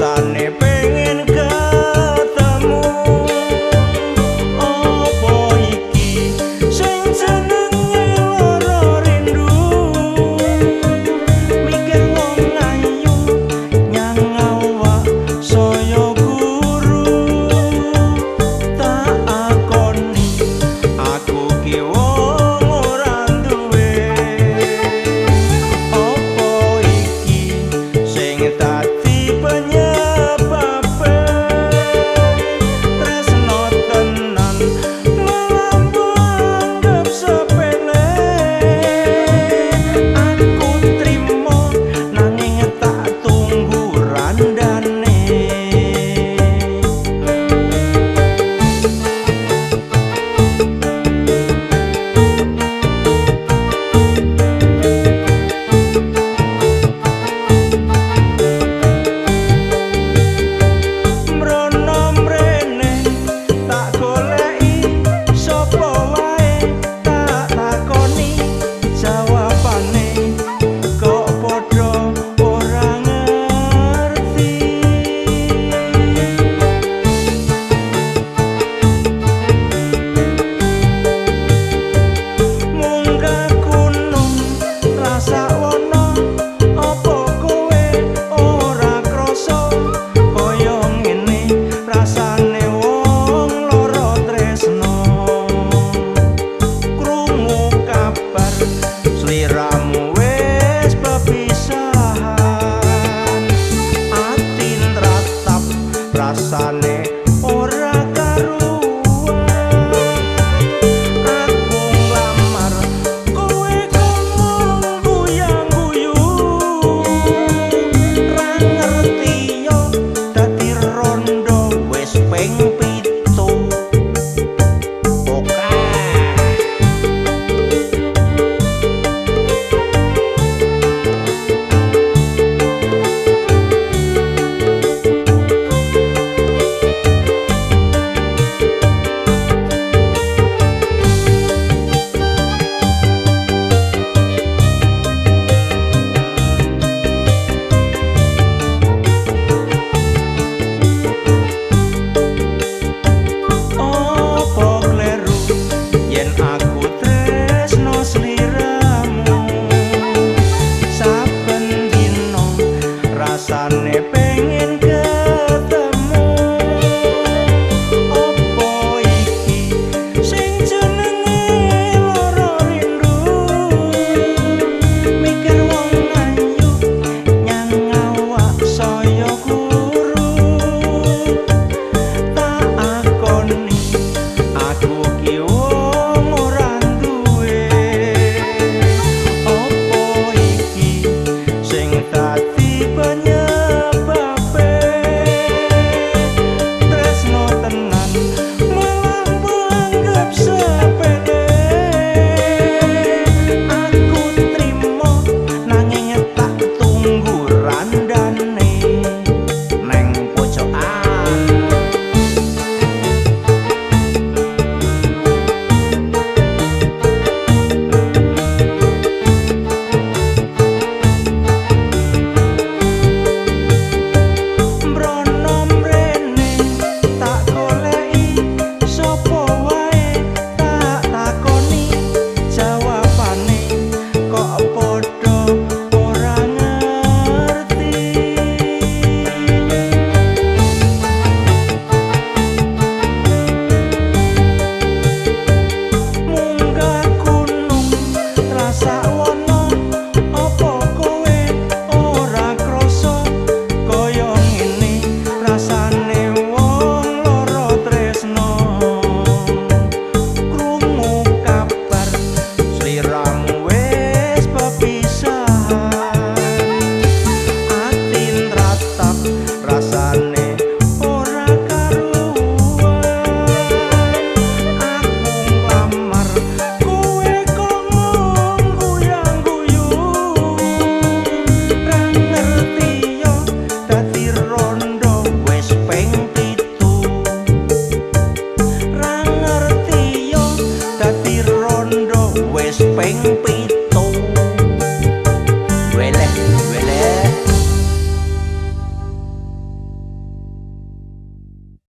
Rasane pengen ketemu. Apa iki sing jenenge lara rindu? Mikir wong ayu nyang awak saya guru. Tak akoni aku ki wong ora duwe. Apa iki sing dadi penyebabe tresno tenan malah anggap sepele? Aku trimo nanging tak tunggu randane. Mrono mrene tak goleki, sapa wae tak takoni, jawabane kok padha ora ngerti. Munggah gunung rasa wono, apa kowe ora krasa kaya ngene rasane wong lara tresno? Krungu kabar sliramu wis pepisahan, ati nratap rasane.